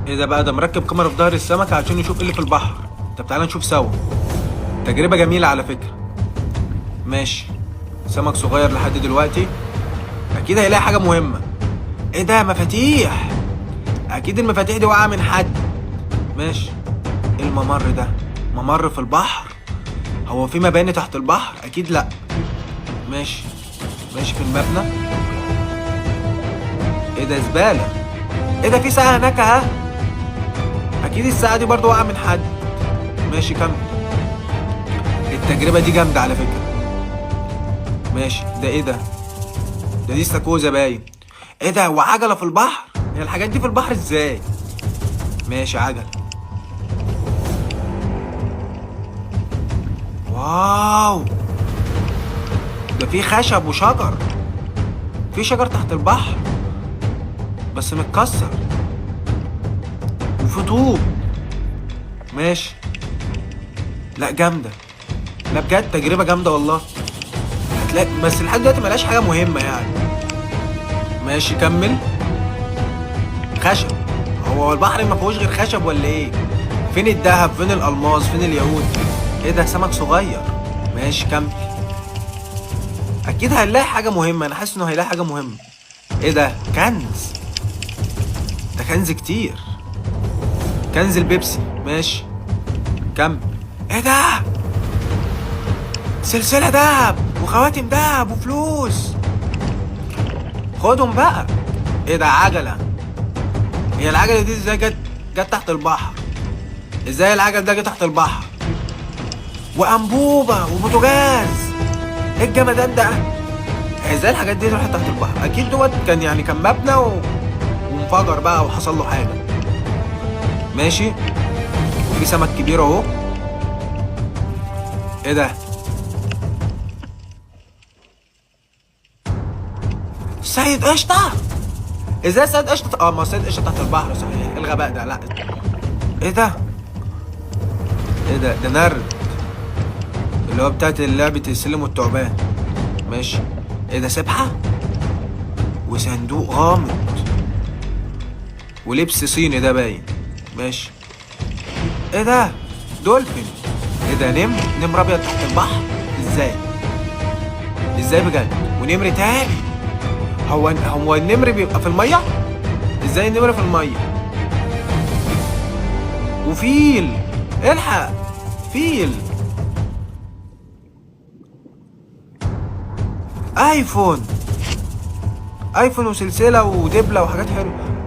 ايه ده بقى؟ ده مركب كاميرا في ظهر السمكة عشان يشوف ايه اللي في البحر. طب تعالى نشوف سوا. تجربة جميلة على فكرة. ماشي، سمك صغير لحد دلوقتي، اكيد هيلاقي حاجة مهمة. ايه ده؟ مفاتيح. اكيد المفاتيح دي واقعة من حد. ماشي، ايه الممر ده؟ ممر في البحر؟ هو في مباني تحت البحر؟ اكيد لا. ماشي ماشي في المبنى. ايه ده؟ زبالة. ايه ده؟ في ساعة هناك اهي، اكيد الساعة دي برضو واقعة من حد. ماشي كمل. التجربة دي جامدة على فكرة. ماشي، ده ايه ده؟ ده دي استاكوزا باين. ايه ده؟ وعجلة في البحر؟ هي الحاجات دي في البحر ازاي؟ ماشي، عجلة. واو، ده في خشب وشجر. في شجر تحت البحر بس متكسر، وفي طوب. ماشي، لا جامدة، لا بجد تجربة جامدة والله. هتلاقي بس لحد دلوقتي ملهاش حاجة مهمة يعني. ماشي كمل. خشب. هو البحر ما فيهوش غير خشب ولا ايه؟ فين الذهب؟ فين الالماس؟ فين اليهود؟ ايه ده؟ سمك صغير. ماشي كمل. اكيد هنلاقي حاجة مهمة، انا حاسس انه هيلاقي حاجة مهمة. ايه ده؟ كنز. ده كنز كتير، كنز البيبسي. ماشي كمل. ايه ده؟ سلسلة دهب وخواتم دهب وفلوس، خدهم بقى. ايه ده؟ عجلة. هي العجلة دي ازاي جت تحت البحر؟ ازاي العجل ده جه تحت البحر؟ وانبوبة وبوتاجاز. ايه الجمدان ده؟ ازاي الحاجات دي راحت تحت البحر؟ اكيد دوت كان يعني كان مبنى وانفجر بقى وحصل له حاجة. ماشي، وفي سمك كبير اهو. ايه ده؟ سيد قشطة. ازاي سيد قشطة؟ ما سيد قشطة تحت البحر صحيح. ايه الغباء ده؟ لا ايه ده؟ ايه ده؟ ده نرد اللي هو بتاعت لعبة السلم والثعبان. ماشي، ايه ده؟ سبحة وصندوق غامض ولبس صيني ده باين. ماشي، ايه ده؟ دولفين. ايه ده؟ نمر، نمر ابيض تحت البحر. ازاي؟ ازاي بجد؟ ونمر تاني. هو النمر بيبقى في المية؟ ازاي النمر في المية؟ وفيل، الحق فيل. ايفون، ايفون وسلسلة ودبلة وحاجات حلوة.